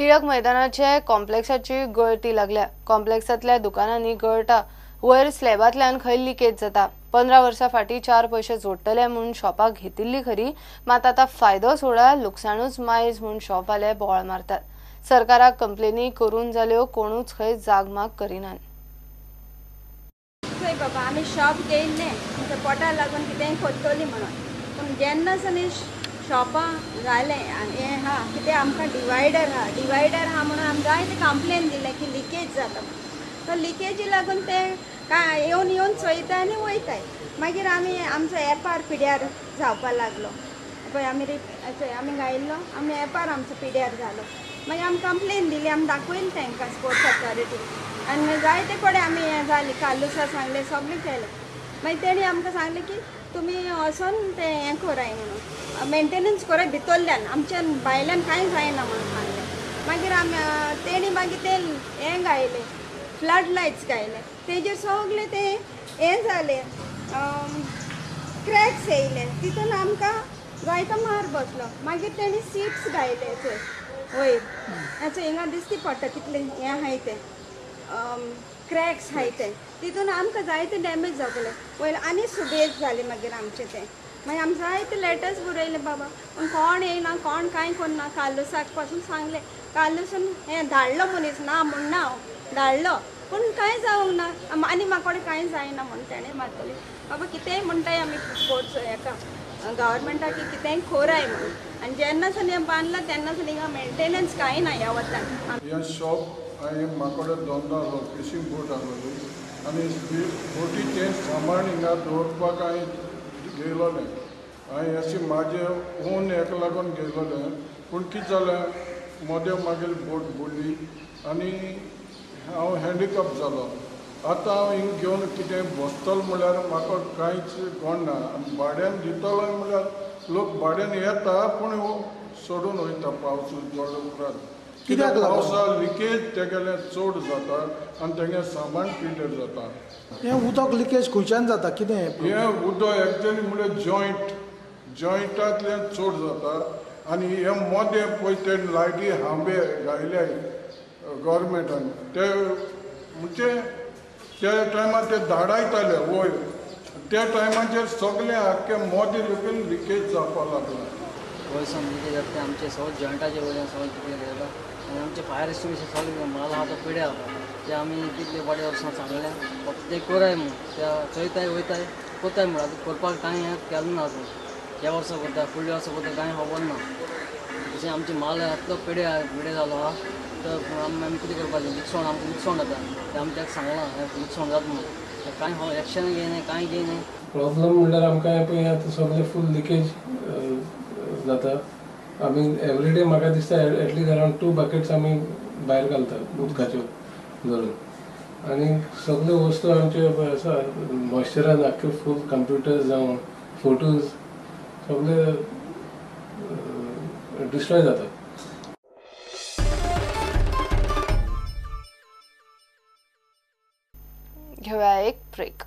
टिळक मैदानाचे कॉम्प्लेक्साची गळती लागल्या. कॉम्प्लेक्सांतल्या दुकानांनी गळटा, वयर स्लॅबांतल्यान खंय लिकेज जाता. 15 वर्सां फाटीं 4 पयशे जोडटले म्हूण शॉपाक घेतिल्ली खरी, मात आतां फायदो सोडा लुकसाणूच मायज म्हूण शॉपवाले बोवाळ मारतात. सरकाराक कंप्लेनी करून जाल्यो, कोणूच खंय जागमाग करिनात. चोय बाबा, आमी शॉप घेयल्लें आमच्या पोटा लागून कितेंय करतली म्हणून, पूण जेन्ना सावन शॉपां जालें हें आहा कितें आमकां डिवायडर आहा, डिवायडर आहा म्हणून आमी जायते कंप्लेन दिलें की लिकेज जाता म्हणून. तो लिकेजी लागून ते काय येवन येवन चोयताय आनी वयताय. मागीर आमी आमचो एपार पिड्यार जावपा लागलो. पळय आमी चोय आमी घायल्लो, आमी एपार आमचो पिड्यार जालो. मागीर आमी कंप्लेन दिली, आमी दाखयली तांकां स्पोर्ट्स ऑथॉरिटी आनी जायते कडेन आमी हें जालें, कार्लुसा सांगलें, सगळें केलें. मागीर तेणी आमकां सांगलें की तुमी वचोन तें हें कराय म्हणून, मेंटेनन्स कराय भितरल्यान, आमच्या भायल्यान कांय जायना म्हणून सांगलें. मागीर आमी तेणी मागीर तें हें घायलें, फ्लड लायट्स घायले, तेजेर सगळें तें हें जालें, क्रॅक्स येयले, तितून आमकां जायतो मार बसलो. मागीर तेणी सीट्स घायले चोय वयर, चोय हिंगा दिसती पडटा कितलें हें आहाय तें, क्रॅक्स आहाय तें, तितून आमकां जायते डॅमेज जातलें वयर आनी सुबेज जालें मागीर आमचें तें. मागीर आमी जायते लेटर्स बरयले बाबा, पूण कोण येयना, कोण कांय करना. कार्लुसाक पासून सांगलें, कार्लुसून हें धाडलो मनीस ना म्हण ना हांव धाडलो, पूण कांय जावंक ना आनी म्हाका कडेन कांय जायना म्हूण तेणें मारतलें. बाबा कितेंय म्हणटाय आमी स्पोर्ट्स हेका गव्हर्मेंटाक की कितेंय खोराय म्हणून. आनी जेन्ना सावन हें बांदलां तेन्ना सावन हिंगा मेंटेनन्स कांय ना ह्या वतान. हें शॉप हांवें म्हाका धंदो आसलो, फिशींग बोट आसलोली आनी बोटीचें सामान हिंगा दवरपाक हांवें घेयलोलें. हांवें अशें म्हाजें ओन हेका लागून घेयलोलें, पूण कितें जालें, मदें मागीर बोट बुडली आनी हांव हँडिकॅप जालो. आतां हांव हिंग घेवन कितें बसतलो म्हणल्यार म्हाका कांयच कोण ना. भाड्यान दितलो म्हणल्यार लोक भाड्यान येता, पूण सोडून वयता पावस जोडले उपरांत. कित्याक पावसा लिकेज तेगेलें चड जाता आनी तेगेलें सामान पिड्ड्यार जाता. हें उदक लिकेज खंयच्यान जाता कितें हें उदक एक्चुअली म्हणल्यार जॉयंटांतल्यान चड जाता. आनी हे मदें पळय ते लायटी हांबे घायले गव्हर्मेंटान, ते म्हणजे त्या टायमार ते धाडायताले वयर, त्या टायमाचेर सगळें आख्खें मोदें लेगीन लिकेज जावपाक लागलां. वयर सावन लिकेज जाता तें आमचें सगळें जॉयंटाचे वयल्यान सगळें लिकेज जाता आनी आमचें फायर एक्सटिंग्विशर सगळें माल आहा तो पिड्यार जाता. ते आमी कितले फावटी वर्सां सांगलें फक्त ते कराय म्हूण, त्या चोयताय वयताय कोत्ताय म्हूण, आतां करपाक कांय हें केलें ना अजून. ह्या वर्सा करता, फुडल्या वर्सा करता, कांय खबर ना. तशें आमचें माल आतलो पिड्यार पिड्यार जालो आहा, तर आमी कितें करपाचें, लुकसाण आमकां लुकसाण जाता. तें आमी ताका सांगलां हें लुकसाण जाता म्हणून, कांय एक्शन घेयना, कांय घेयना. प्रॉब्लम म्हणल्यार आमकां हें पळय आतां सगळें फूल लिकेज जाता. आमी एवरीडे म्हाका दिसता एटलीस्ट अरावंड 2 बकेट्स आमी भायर घालता उदकाच्यो धरून. आनी सगल्यो वस्तू आमच्यो आसा मॉयश्चरान आख्खे फूल कंप्युटर्स जावं फोटोज सगळे डिस्ट्रॉय जातात. घेऊया एक ब्रेक.